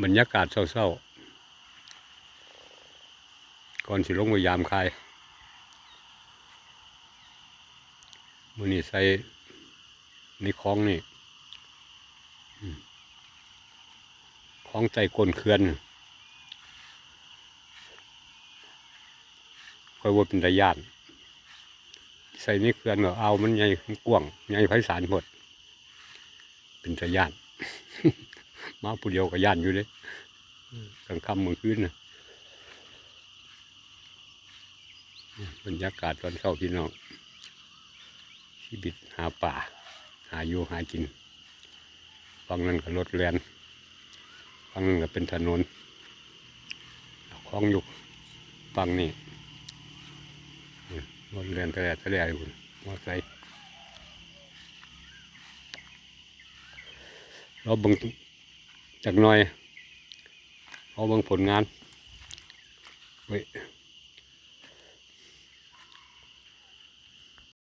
ບັນຍາກາດເຊົ້າໆ ກ່ອນຊິລົງໄປຢາມຄາຍ. ມື້ນີ້ໃສ່ໃນຄອງນີ້ ອືມ ຄອງໃຕ້ກົ້ນເຂື່ອນ ຂ້ອຍວ່າເປັນຕາຢ້ານ. ໃສ່ໃນເຂື່ອນກໍອ່າວມັນໃຫຍ່ ມັນກວ້າງ ໃຫຍ່ໄພສານໂພດ. ເປັນຕາຢ້ານ ມາຜູ້ດຽວກໍຢ້ານຢູ່ເດ້ ກາງຄ່ຳກາງຄືນນະ. ບັນຍາກາດຕອນເຊົ້າພີ່ນ້ອງ ຊີວິດຫາປາ ຫາຢູ່ຫາກິນ. ຝັ່ງນັ້ນກໍລົດແລ່ນ ຝັ່ງນັ້ນກໍເປັນຖະໜົນ ຄອງຢູ່ຝັ່ງນີ້ ລົດແລ່ນແທະແຫຼະແທະແຫຼະຢູ່ ມໍໄຊ. ລໍເບິ່ງຈັກໜ່ອຍ ລໍເບິ່ງຜົນງານ. ເວີຍ